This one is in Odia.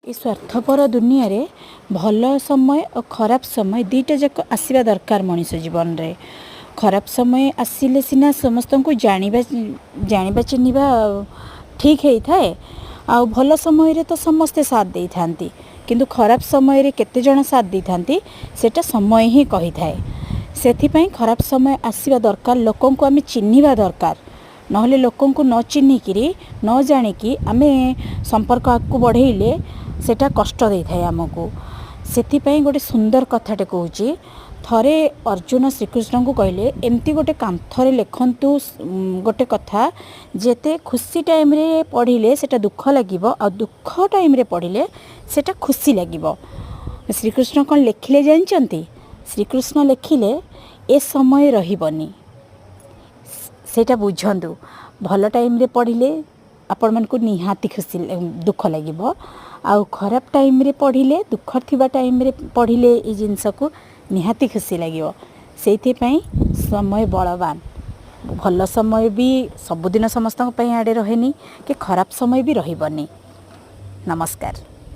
ଏ ସ୍ୱାର୍ଥପର ଦୁନିଆରେ ଭଲ ସମୟ ଓ ଖରାପ ସମୟ ଦୁଇଟା ଯାକ ଆସିବା ଦରକାର ମଣିଷ ଜୀବନରେ। ଖରାପ ସମୟ ଆସିଲେ ସିନା ସମସ୍ତଙ୍କୁ ଜାଣିବା ଜାଣିବା ଚିହ୍ନିବା ଠିକ୍ ହେଇଥାଏ। ଆଉ ଭଲ ସମୟରେ ତ ସମସ୍ତେ ସାଥ୍ ଦେଇଥାନ୍ତି, କିନ୍ତୁ ଖରାପ ସମୟରେ କେତେଜଣ ସାଥ୍ ଦେଇଥାନ୍ତି, ସେଇଟା ସମୟ ହିଁ କହିଥାଏ। ସେଥିପାଇଁ ଖରାପ ସମୟ ଆସିବା ଦରକାର, ଲୋକଙ୍କୁ ଆମେ ଚିହ୍ନିବା ଦରକାର। ନହେଲେ ଲୋକଙ୍କୁ ନ ଚିହ୍ନିକିରି, ନ ଜାଣିକି ଆମେ ସମ୍ପର୍କ ଆଗକୁ ବଢ଼େଇଲେ ସେଇଟା କଷ୍ଟ ଦେଇଥାଏ ଆମକୁ। ସେଥିପାଇଁ ଗୋଟେ ସୁନ୍ଦର କଥାଟେ କହୁଛି। ଥରେ ଅର୍ଜୁନ ଶ୍ରୀକୃଷ୍ଣଙ୍କୁ କହିଲେ, ଏମିତି ଗୋଟେ କାନ୍ଥରେ ଲେଖନ୍ତୁ ଗୋଟେ କଥା, ଯେତେ ଖୁସି ଟାଇମ୍ରେ ପଢ଼ିଲେ ସେଇଟା ଦୁଃଖ ଲାଗିବ ଆଉ ଦୁଃଖ ଟାଇମ୍ରେ ପଢ଼ିଲେ ସେଇଟା ଖୁସି ଲାଗିବ। ଶ୍ରୀକୃଷ୍ଣ କ'ଣ ଲେଖିଲେ ଜାଣିଛନ୍ତି? ଶ୍ରୀକୃଷ୍ଣ ଲେଖିଲେ, "ଏ ସମୟ ରହିବନି।" ସେଇଟା ବୁଝନ୍ତୁ। ଭଲ ଟାଇମ୍ରେ ପଢ଼ିଲେ ଆପଣମାନଙ୍କୁ ନିହାତି ଖୁସି ଦୁଃଖ ଲାଗିବ, ଆଉ ଖରାପ ଟାଇମ୍ରେ ପଢ଼ିଲେ, ଦୁଃଖ ଥିବା ଟାଇମ୍ରେ ପଢ଼ିଲେ ଏଇ ଜିନିଷକୁ ନିହାତି ଖୁସି ଲାଗିବ। ସେଇଥିପାଇଁ ସମୟ ବଳବାନ। ଭଲ ସମୟ ବି ସବୁଦିନ ସମସ୍ତଙ୍କ ପାଇଁ ଆଡ଼େ ରହେନି କି ଖରାପ ସମୟ ବି ରହିବନି। ନମସ୍କାର।